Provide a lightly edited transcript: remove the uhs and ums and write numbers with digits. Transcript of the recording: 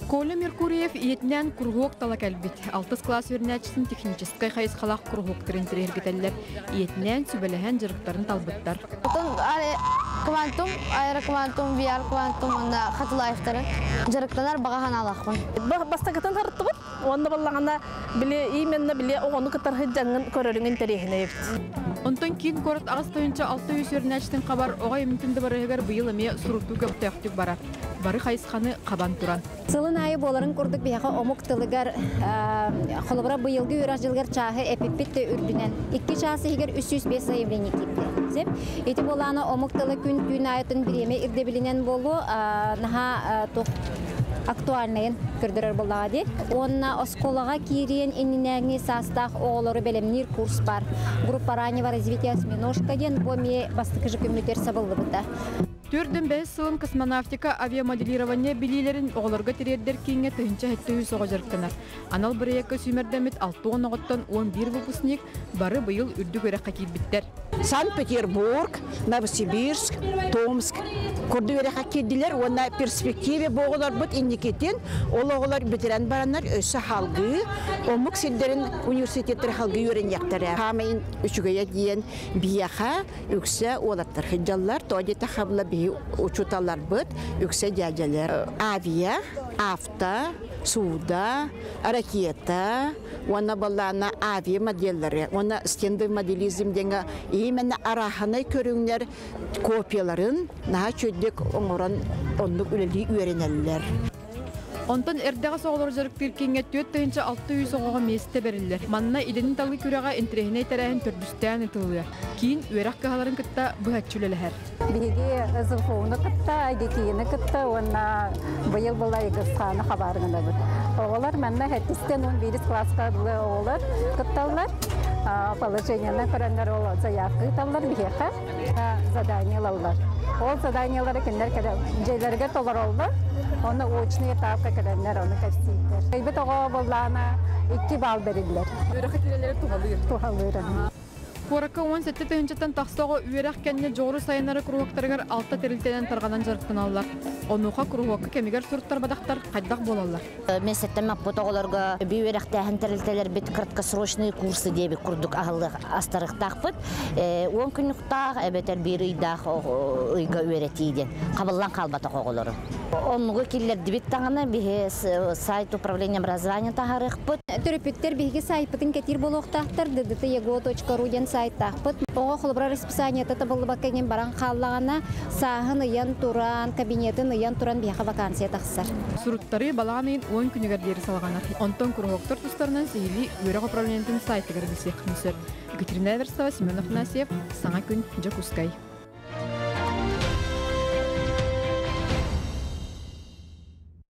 Коля Меркурьев ийэтинээн куруһуок тала кэлбит. Алтыс кылаас үөрэнээччитин техническэй хайысхалаах куруһуоктарын интэриэһиргэтэллэр. Ийэтинээн сүбэлэһэн дьарыктарын талбыттар. Отон квантум, аэроквантум, VR-квантум уонна Хатылаевтары дьарыктанар баҕа санаалаахпын. Бастакытын харыттыбыт. Уонна баллаҕана били именно били оҕону кытар сылдьаҥҥын көрөрүҥ интэриэһинэй эбит. Онтон киин куорат 8600 үөрэнээччитин хабар оҕо эминтин дыбарыһыгар быйыл эмиэ сурутуу көхтөөхтүк барар. Бары хайысханы хабан туран. Сылын аайы буоларын курдук биһиэхэ омук тылыгар холобура быйылгы үөрэх дьылыгар чааһы эпиппит да үрдүнэн 2 чаас иһигэр 305 заявление киирдэ. Ити буолаана омук тыла күн-түүн аайытын бириэмэ ирдэбилинэн буолуо наһаа туох актуальнайын көрдөрөр буоллаҕа дии. Уонна оскуолаҕа киириэн иннинээҥи саастаах оҕолору бэлэмниир курс бар. Группа раннего развития осьминожка диэн бу эмиэ бастакы же күммүтүгэр сабыллыбыта. Төрдүн бэһис сылын космонавтика авиамоделирование билиилэрин оҕолорго тириэрдэр кииҥҥэ 1700 оҕо дьарыктанар. Анал бырайыакка сүүмэрдэммит 60 оҕоттон 11 выпускник бары быйыл үрдүк үөрэххэ киирбиттэр. Санкт-Петербург, Новосибирск, Томск курдук үөрэххэ киирдилэр уонна перспективе бу оҕолорбут инникитин ол оҕолор бүтэрэн бараннар өссө халгыы омук сирдэрин университеттары халгыы үөрэниэхтэрэ. Хаамайын үчүгэйэ диэн биһиэхэ үксэ уолаттар сылдьаллар, тоҕо диэтэххэ була биһи учууталларбыт үксэ дьээдьэлэр. Авиа, авто, сууда, ракета уонна баллаана авиа моделлары уонна стендовый моделизм диэҥҥэ именно арааһынай көрүҥнэр копияларын наһаа үчүгэйдик оҥорон оннук үлэлии үөрэнэллэр. Онтон эрдэҕэс оҕолору дьарыктыыр кииҥҥэ 4600 оҕоҕо миэстэ бэриллэр. Манна идэни талыы күрэҕэ интэриэһинэй тэрээһин төрдүстээн ыытыллыа. Киин үөрэх кыһаларын кытта быһаччы үлэлэһэр. Биһиги СГФУну кытта, ИГКИны кытта уонна быйыл была ИГСХ-ны хабааргынабыт. Оҕолор манна хэттистэн 11 класска дылы оҕолор кытталлар. Положениены көрөннөр ол заявка ыыталлар биһиэхэ задание ылаллар. Ол заданиелары кинилэр дьиэлэригэр толороллор. Онно очный этапка кэлэннэр ону кэпсииллэр. Кыйбыт оҕо буоллаана 2 балл бэриллэр. Үөрэххэ киирэллэрэ туһалыыр. Туһалыыр. Куоракка 17 тыһыынчаттан тахса оҕо үөрэх кэннэ дьоҕуру сайыннары куруһуоктарыгар алта тэрилтэнэн тарҕанан дьарыктаналлар. Онуоха куруһуокка кэмигэр суруттарбатахтар хайдах буолаллар? Месяцтэн маппыт оҕолорго эбии үөрэхтээһин тэрилтэлэрбит краткосрочные курсы диэбит курдук аһыллыах астарыктаахпыт. 10 күннүктаах эбэтэр биир ыйдаах ыйга үөрэтии диэн хабыллан хаалбатах оҕолору. Оннугу киллэрдибит даҕаны биһи сайт управления образования таһаарыахпыт. Төрөппүттэр биһиги сайтпытын кэтиир буолуохтаахтар ddt.ego.ru диэн сайтаахпыт. Оҕо холобура расписаниета табыллыбакка иҥин баран хааллаҕына сааһын ыйан туран, кабинетын ыйан туран биһиэхэ вакансия тахсар. Суруттарыы балаҕан ыйын 10 күнүгэр диэри салҕанар. Онтон куруһуоктар тустарынан сиһилии үөрэх управлениетын сайтыгар билсиэххин сөп. Екатерина Эверстова, Семен Афанасьев, Саҥа күн, Дьокуускай.